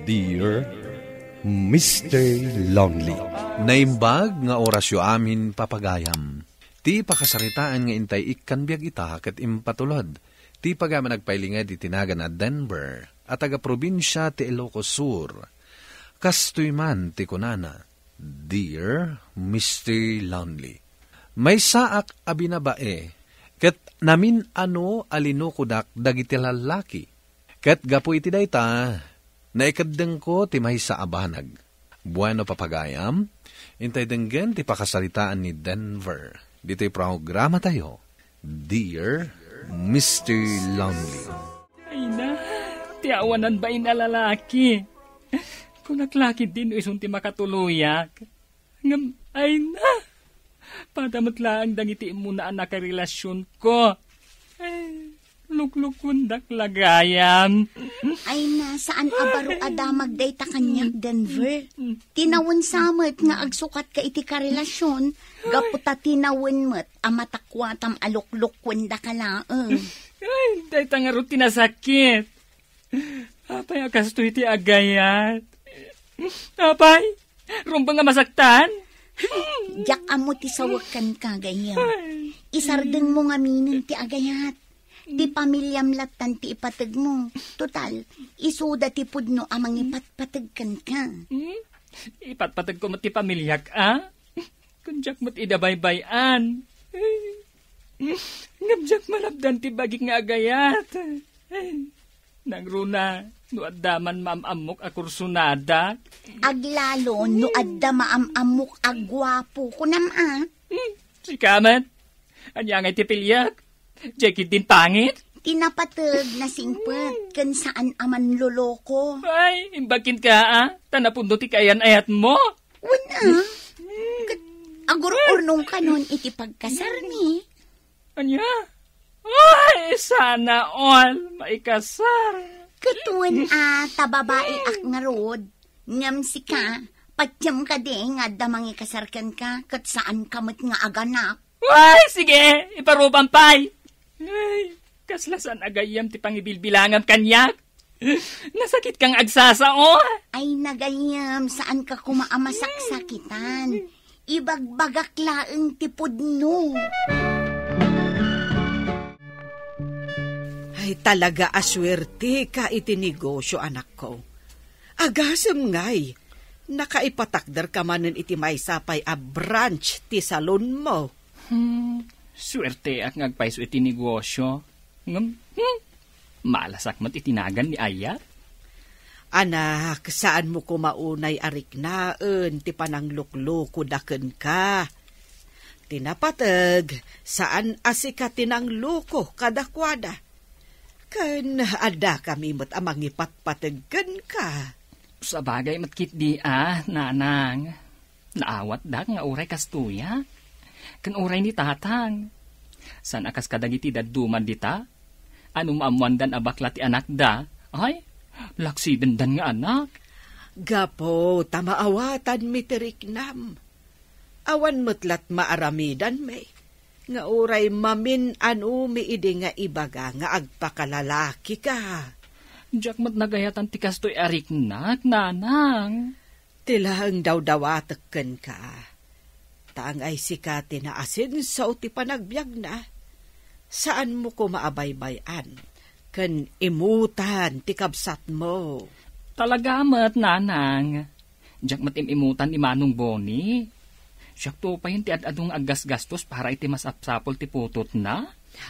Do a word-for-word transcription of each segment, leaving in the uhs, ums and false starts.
Dear Mister Lonely. Naimbag nga orasyo amin, papagayam. Ti pakasaritaan nga intay ikkan biag ita ket impatulod ti pagayam a nagpailinged iti nagan a Denver a taga-probinsia ti Ilocos Sur. Kastoy man ti kunana, "Dear Mister Lonely, maysaak a binabae ket namin-ano a linukodak dagiti lallaki. Ket gapu iti dayta, naikeddengko ti maysa a banag." Bueno, papagayam, intay denggen ti pakasaritaan ni Denver ditoy programatayo, Dear Mister Lonely. Ay na, ti awanan bain a lalaki. Kunak la ketdi no isun ti makatuloyak. Ngem, ay na, pada met laeng dagiti immuna a nakarelasionko. Ay, luklukuendak la gayam. Ay na, saan a baro a damag dayta kaniak, Denver. Tinawen sa met nga agsukatka iti karelasion, gapu ta tinawen met a matakuatam a luklukuendaka laeng. Ay, dayta ngarud ti nasakit. Apay a kastoy ti agayat? Apay, rumbeng a masaktan? Diak ammo ti sawek kenka, gayyem. Ay. Isardengmo ngaminen ti agayat. Ti pamiliam lattan ti ipategmo. Total, isuda ti pudno a mangipatpateg kenka. Hmm? Ipatpategko met ti pamiliak, a? Kun diak met ida baybay-an. Ngem diak malabdan ti bagik nga agayat. Nangruna, no adda man maam-ammok a kursonadak. Aglalo, no adda maam-ammok a guapo. Kunam, a? Hmm, sika met. Ania ngay ti piliak? Diay ketdin pangit? Ti napateg, nasingpet, ken saan a manloloko. Ay, imbag kenka, a? Ta napudno ti kaayan-ayatmo. Wen, a? Ket agur-urnongkanon iti pagkasarmi. Ania? Ay, sana all maikasar. Ket wen, a, ta babaiak ngarud, ngem sika, patiem kadi nga adda mangikasar kenka, ket saanka met nga aganak. Ay, sige, iparubam pay. Ay, kasla saan a gayyem ti pangibilbilangam kaniak. Nasakit kang agsasao. Ay, nagayam, saan ka kuma a masaksakitan. Ibagbagak laeng ti pudno. Ay, talaga a suerte ka iti negosyo, anakko. Agasem ngay, nakaipatakder ka manen iti maysa pay a branch ti salonmo. Hmm, suerteak nga agpayso iti negosyo. Ngem, hmm, malasak met iti nagan ni Ayat. Anak, saanmo koma unay a riknaen ti panangluklukoda kenka. Ti napateg, saan a sika ti nangloko kadakuada. Ken addakami met a mangipatpateg kenka. Sabagay met ketdi a, nanang. Naawatdak nga uray kastoyak. Ken uray ni tatang. Saan a kas kadagiti dadduma dita? Ano maammoandan a bakla ti anakda? Ay, laksibendan nga anak. Gapu ta maawatanmi ti riknam. Awan met lat maaramidanmi nga uray mamin-anomi idi nga ibaga nga agpakalalakika. Diak met nagayatan ti kastoy a riknak, nanang. Ti laeng dawdawatek kenka, ta angay sika ti naasenso ti panagbiagna, saanmo koma a baybay-an ken imutan ti kabsatmo. Talaga met, nanang. Diak met im-imutan ni Manong Boni. Siakto payen ti ad-adu nga aggasgastos para iti masapsapul ti putotna.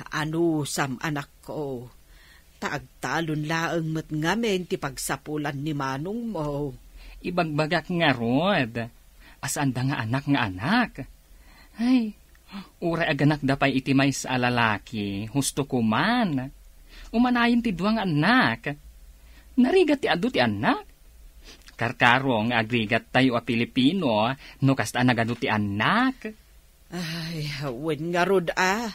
Anusam, anakko, ta agtalon laeng met ngamin ti pagsapulan ni manongmo. Ibagbagak ngarud a saanda nga anak nga anak. Ay, uray aganakda pay iti maysa a lalaki, husto koman. Umanayen ti dua nga annak. Narigat ti adu ti annak. Karkaro nga agrigattayo a Pilipino no kasta a nagadu ti annak. Ay, wen ngarud a.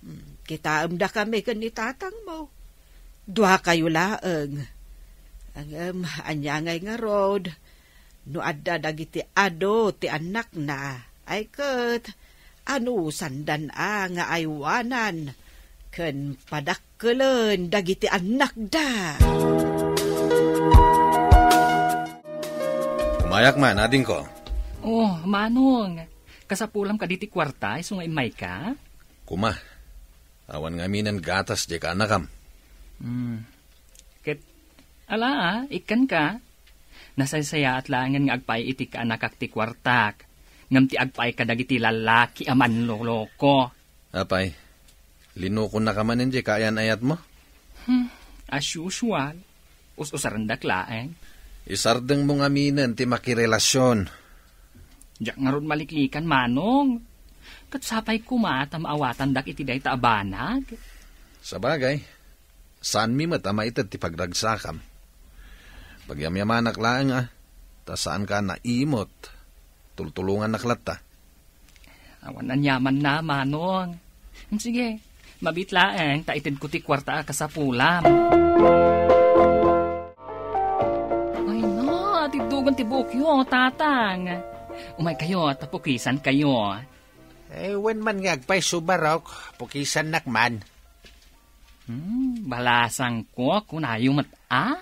Hmm, kitaem dakami ken ni tatangmo. Duakayo laeng. Ngem, ania ngay ngarud? No adda dagiti adu ti annakna, ay ket anusandan a nga aywanan ken padak- kelen dagiti annakda. Mayak man, adingko. Oh, Manong. Kasapulam kadi ti kuarta, isu nga immayka? Kuma, awan ngaminen gatas diay kaanakam. Hmm. Ket, ala, ah, ikkanka. Nasaysayaat laengen nga agpaay iti kaanakak ti kuartak. Ngem ti agpaay kadagiti lallaki a manloloko. Apay, linukonnaka manen diay kaayan-ayatmo? Hmm, as usual, us-usarendak laeng. Isardengmo ngaminen ti makirelasion. Diak ngarud maliklikan, Manong. Ket sapay koma ta maawatandak iti dayta a banag. Sabagay, saanmi met a maited ti pagragsakam. Pagyamyamanak laeng, a, ta saanka a naimot. Tultulongannak latta. Awan aniamanna, Manong. Sige, mabiit laeng ta itedko ti kuarta a kasapulam. Ay na, titdogen ti buokyo, Tatang. Umaykayo, ta pukisankayo. Eh, wen man nga agpayso, barok, pukisannak man. Hmm, balasangko, kunayo met, a?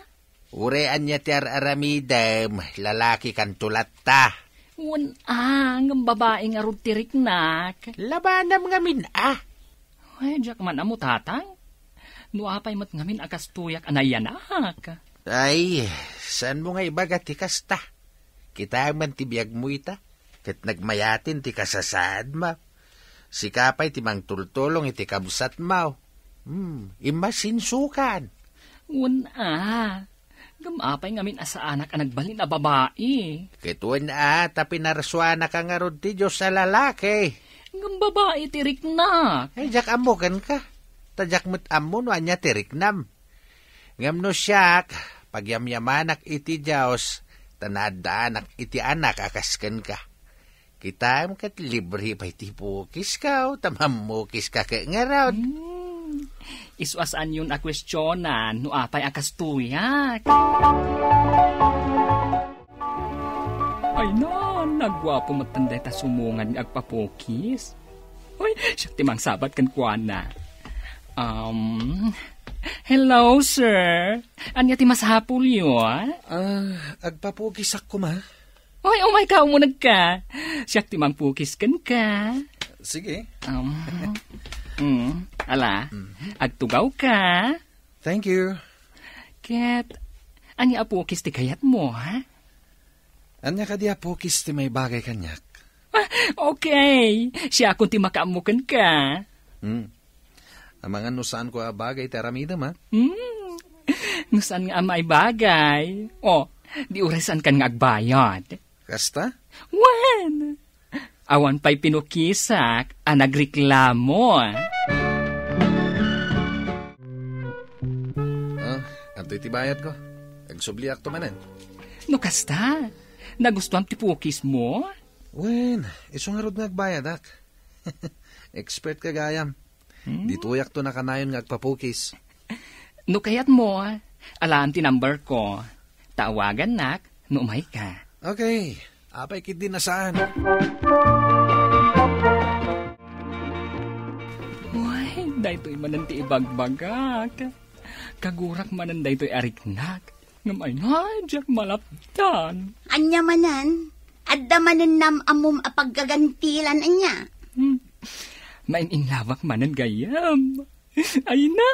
Uray ania ti ar-aramidem, lalakikanto latta. Wen, a, ngem babai ngarud ti riknak. Labanam ngamin, a? Ay, diak man ammo, Tatang. No apay met ngamin a kastoyak a nayanak. Ay, saanmo nga ibaga ti kasta? Kitaem man ti biagmo ita, ket nagmayaten ti kasasaadmo. Sika pay ti mangtultulong iti kabsatmo. Hmm, immasinsukan. Wen a, ngem apay ngamin a saanak a nagbalin a babai? Ket wen a, ta pinarsuanaka ngarud ti Dios a lalaki. Ngem babai ti riknak. Ay, diak ammo kenka. Ta diak met ammo no ania ti riknam. Ngem no siak, pagyamyamanak iti Dios, ta naaddaanak iti anak a kas kenka. Kitaem ket libre pay ti pukiska, ta mammukiska ket ngarud. Hmm. Isu a saanyon a kuestionan no apay a kastoyak. Ay na, nagguapo metten dayta sumungan nga agpapukis. Uy, siak ti mangsabat kenkuana. Um, hello, sir. Ania ti masapulyo, a? Ah, agpapukisak koma. Uy, umayka, umunegka. Siak ti mangpukis kenka. Sige. Um, mm, ala, agtugawka. Thank you. Ket, ania a pukis ti kayatmo, ha? Ania kadi a pukis ti maibagay kaniak? Ah, okay. Siakon ti makaammo kenka. Hmm. Amangan no saanko a bagay ti aramidem, a? Hmm. No saan nga a maibagay. O, di uray saankan nga agbayad. Kasta? Wen! Awan pay pinukisak a nagreklamo. Ah, adtoy ti bayadko. Agsubliakto manen. No kasta, nagustuam ti pukismo? Wen, isu ngarud nga agbayadak. Expert ka gayam. Hmm? Ditoyakto nakanayon nga agpapukis. No kayatmo, alaem ti number ko. Tawagannak no umayka. Okay. Apay ketdi a saan? Uy, daytoy manen ti ibagbagak. Kagurak manen daytoy a riknak. Ngem ay na, diak malapdan. Ania manen? Adda manen nam-ammom a paggagantilan, ania? Hmm. Main-inlawak manen gayam. Ay na!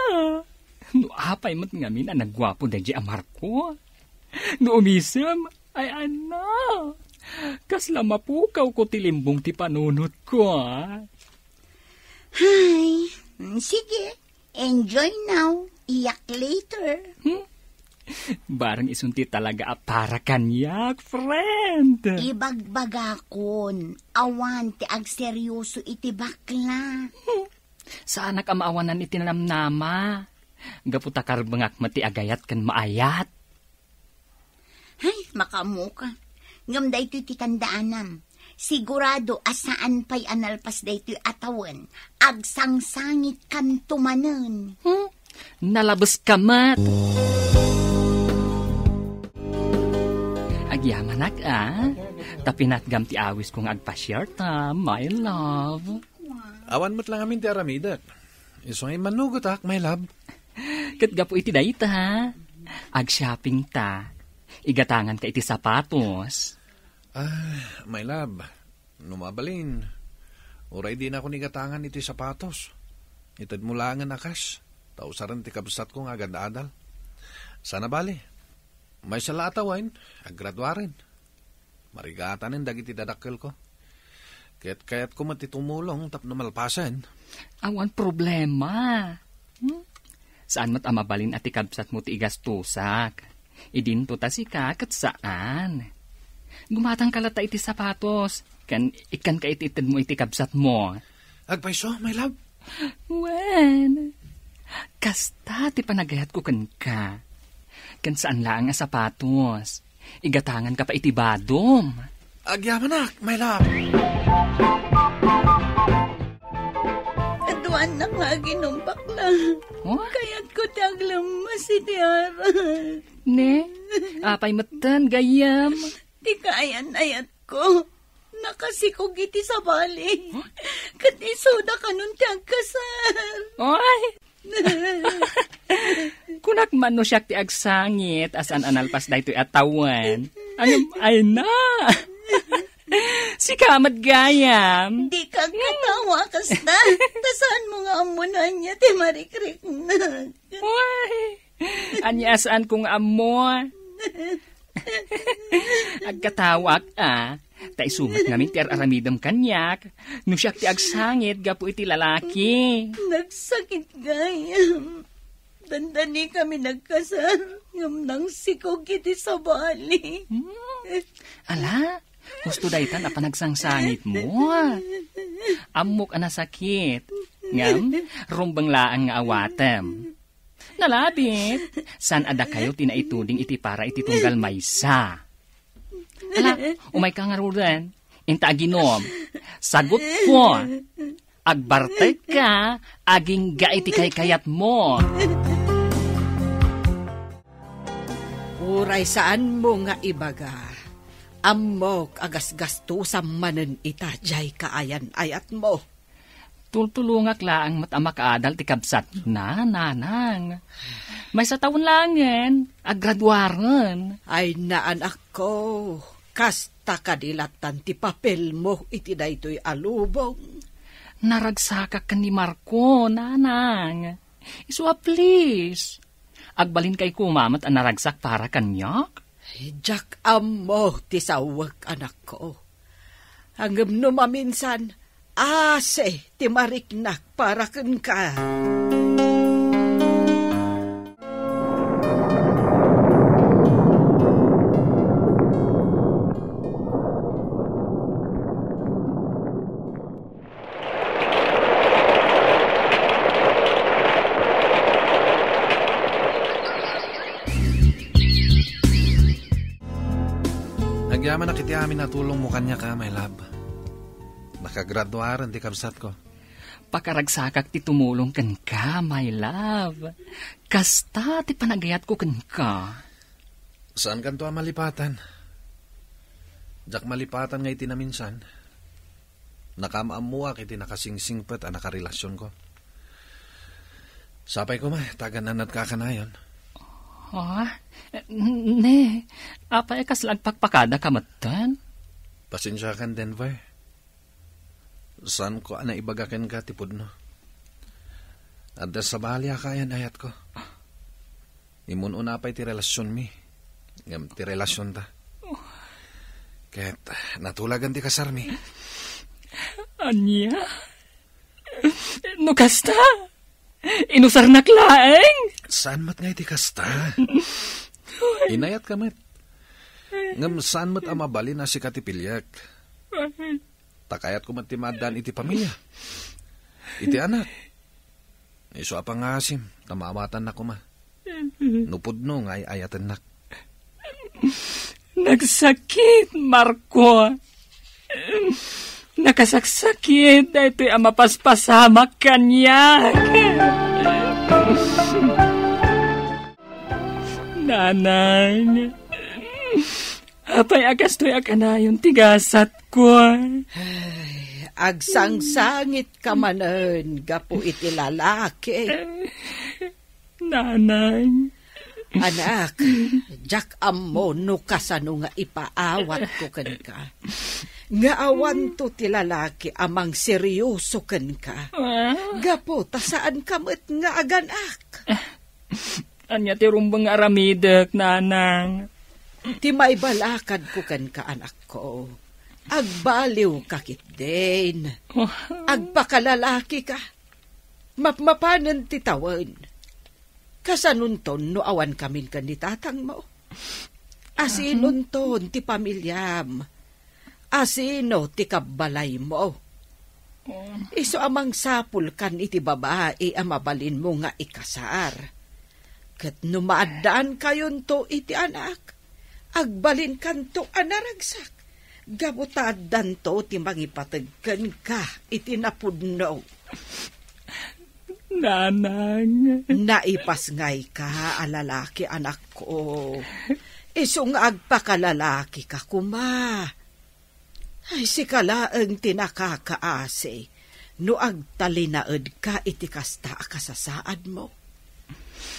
No apay met ngamin a nagguapo daydiay a Marco. No umisem, ay anna! Kasla mapukawko ti limbong ti panunotko, a. Hay, mm, sige. Enjoy now, iyak later. Hmm? Barang isun ti talaga a para kaniak, friend. Ibagbagakon, awan ti agseryoso iti bakla. Hmm. Saanak a maawanan iti namnama. Gapu ta karbengak met ti agayat ken maayat. Hay, makaammoka. Ngem daytoy ti tandaanam. Sigurado a saan pay a nalpas daytoy a tawen. Agsangsangitkanto manen. Hmm? Nalabeska met. Agyamanak, a. Ta pinatgam ti awisko nga agpa-share ta, my love. Awan met la ngamin ti aramidek. Isu nga immanugotak, my love. Ket gapu iti dayta, ag-shopping ta. Igatanganka iti sapatos. Ah, my love, no mabalin, uray dinakon igatangan iti sapatos. Itedmo laengen a kas, ta usaren ti kabsatko nga agad-adal. Sana bali, maysa la a tawen, aggraduaren. Marigatanen dagiti dadakkelko. Ket kayatko met ti tumulong tapno malpasen. Awan problema. Hmm? Saan met a mabalin a ti kabsatmo ti igastusak. Idinto ta sika ket saan. Gumatangka latta iti sapatos, ken ikkanka iti itedmo iti kabsatmo. Agpayso, my love? Wen, kasta ti panagayatko kenka. Ken saan laeng a sapatos. Igatanganka pa iti badom. Agyamanak, my love. Aduanak nga aginumbak la. Oh? Kayatko ti aglemmes iti arak. Ne? Apay metten, gayyem? Ti kaayan-ayatko, nakasikog iti sabali. Huh? Ket isuda kanon ti agkasar. Oy! Kunak man no siak ti agsangit, a saan a nalpas daytoy a tawen. Ngem, ay na! Sika met gayam. Dika agkatawa kasta. Ta saanmo nga ammo no ania ti marikriknak. Uy! Ania a saanko nga ammo? Agkatawaak a, ta isu met ngamin ti ar-aramidem kaniak, no siak ti agsangit gapu iti lalaki. Nagsakit gayam. Dandani kami nagkasar, ngem nangsikog iti sabali. Hmm? Ala, husto daytan a panagsangsangitmo. Ammok a nasakit. Ngem, rumbeng laeng nga awatem. Nalabit, saan a dakayo ti naituding iti para iti tunggal maysa. Ala, umayka ngaruden. Inta aginom. Sagutko. Agbartekka, agingga iti kaykayatmo. Uray saanmo nga ibaga, ammok a gasgastusam manen ita diay kaayan-ayatmo. Tultulongak laeng met a makaadal ti kabsatna, nanang. Maysa tawen laengen, aggraduaren. Ay, anakko, kasta kadi lattan ti papelmo iti daytoy a lubong? Naragsakak ken ni Marco, nanang. Isu a please. Agbalinkayo koma met a naragsak para kaniak? Diak ammo ti sawek, anakko. Ngem no maminsan, asi ti mariknak para kenka. Agyamanak iti amin a tulongmo kaniak, a, my love. Nakagraduaren ti kabsatko. Pakaragsakak ti tumulong kenka, my love. Kasta ti panagayatko kenka. Saankanto a malipatan. Diak malipatan nga iti naminsan, nakaam-ammoak iti nakasingsingpet a nakarelasionko. Sapay koma ta agan-annadka a kanayon. Ah, n-, ne, apay a kasla agpakpakadaka metten? Pasensiakan, Denver. Saanko a naibaga kenka ti pudno. Adda sabali a kaayan-ayatko. Imun-una pay ti relasionmi, ngem ti relasionta. Ket natulagan ti kasarmi. Ania? No kasta, inusarnak laeng? Saan met nga iti kasta. Inayatka met. Ngem saan met a mabalin a sika ti piliek. Ta kayatko met ti maaddaan iti pamilia. Iti anak. Isu a pangasim, ta maawatannak koma. No pudno nga ay-ayatennak. Nagsakit, Marco. Nakasaksakit daytoy a mapaspasamak kaniak. Nanang, apay a kastoy a kanayon ti gasatko? Ay, agsangsangitka manen gapu iti lalaki. Nanang, Anak, diak ammo no kasano nga ipaawatko kenka. Nga awanto ti lalaki a mangseryoso kenka. Ah? Gapu ta saanka met nga aganak. Ania ti rumbeng nga aramidek, nanang? Ti maibalakadko kenka, anakko. Agbaliwka ketdin. Oh. Agpakalalakika. Mapmapanen ti tawen. Kasanonton no awan kamin ken ni tatangmo? Asinonton ti pamiliam? Asino ti kabbalaymo? Isu a mangsapulkan iti babai a mabalinmo nga ikasar. Ket no maaddankayonto iti anak, agbalinkanto a naragsak, gapu ta addanto ti mangipateg kenka iti napudno. Nanang. Naipasngayka a lalaki, anakko. Isu nga agpakalalakika koma. Ay, sika laeng ti nakakaasi no agtalinaedka iti kasta a kasasaadmo.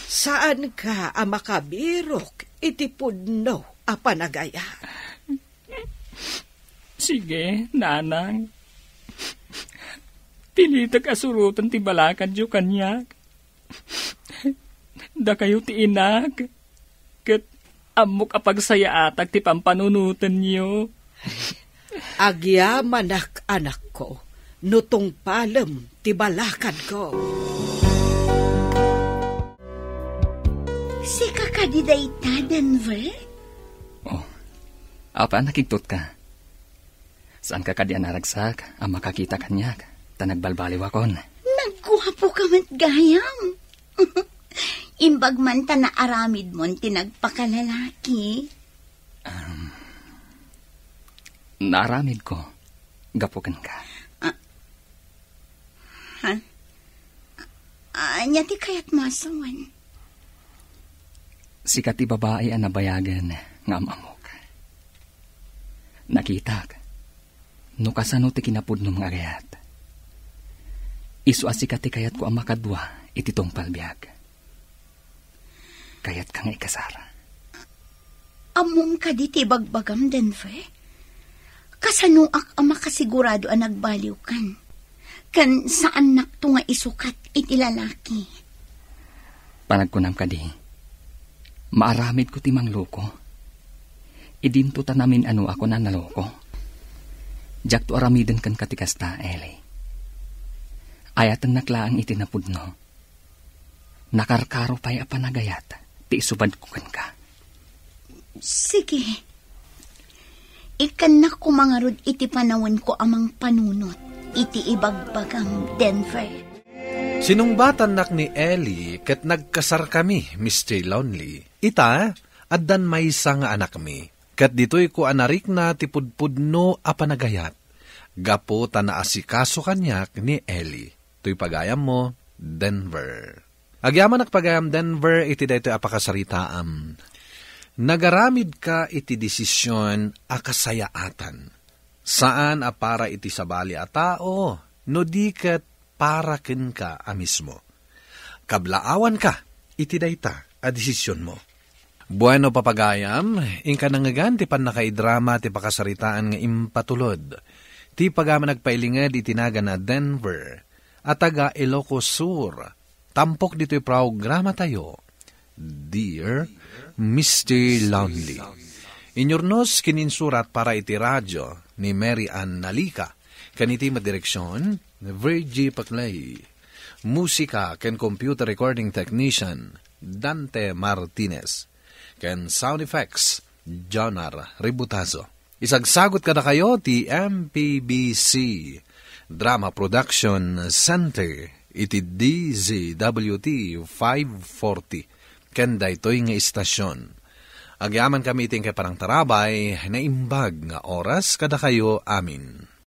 Saanka a makabirok iti pudno a panagayat. Sige, nanang. Pilitek a suroten ti balakadyo kaniak. Dakayo ti inak, ket ammok a pagsayaatak ti pampanunotenyo. Agyamanak, anakko, no tungpalem ti balakadko. Sika kadi dayta, Denver? Oh, apay a nakigtotka? Saanka kadi a naragsak a makakita kaniak, ta nagbalbaliwakon? Nagguapoka met gayam. Imbag man ta naaramidmon ti nagpakalalaki. Um, naaramidko gapu kenka. Ah, ha? Ania ti kayatmo a sawen? Sika ti babai a nabayagen nga am-ammok. Nakitak no kasano ti kinapudnom nga agayat. Isu a sika ti kayatko a makadua iti tungpal biag. Kayatka nga ikasar. Ammom kadi ti ibagbagam, Denver? Kasanoak a makasigurado a nagbaliwkan? Ken saannakto nga isukat iti lalaki. Panagkunam kadi, maaramidko ti mangloko? Idinto ta namin-anoakon a naloko? Diakto aramiden kenka ti kasta, Ellie. Ayatennak laeng iti napudno. Nakarkaro pay a panagayat ti isubadko kenka. Sige. Ikkannak koma ngarud iti panawenko a mangpanunot iti ibagbagam, Denver. Sinungbatannak ni Ellie ket nagkasarkami, Mister Lonely. Ita, addan maysa nga anakmi. Ket ditoyko a narikna ti pudpudno a panagayat, gapu ta naasikaso kaniak ni Ellie. Toy pagayammo, Denver. Agyamanak pagayam, Denver, iti daytoy a pakasaritaam. Nagaramidka iti desisyon a kasayaatan. Saan a para iti sabali a tao, no di ket para kenka a mismo. Kablaawanka iti dayta a desisionmo. Bueno, papagayam, inka nangngegan ti pannakaidrama ti pakasaritaan nga impatulod ti pagayam a nagpailinged iti nagan a Denver a taga Ilocos Sur, tampok ditoy programatayo, Dear Mister Lonely. Inyurnos ken insurat para iti radio ni Mary Ann Nalica, ken iti madireksion, Virgie Paclay. Musika ken computer recording technician, Dante Martinez. Ken sound effects, Jonar Ributazo. Isagsagut kadakayo ti M P B C Drama Production Center iti D Z W T five forty ken daytoy nga istasyon. Agyamankami iti inkay panangtarabay, naimbag nga oras kadakayo amin.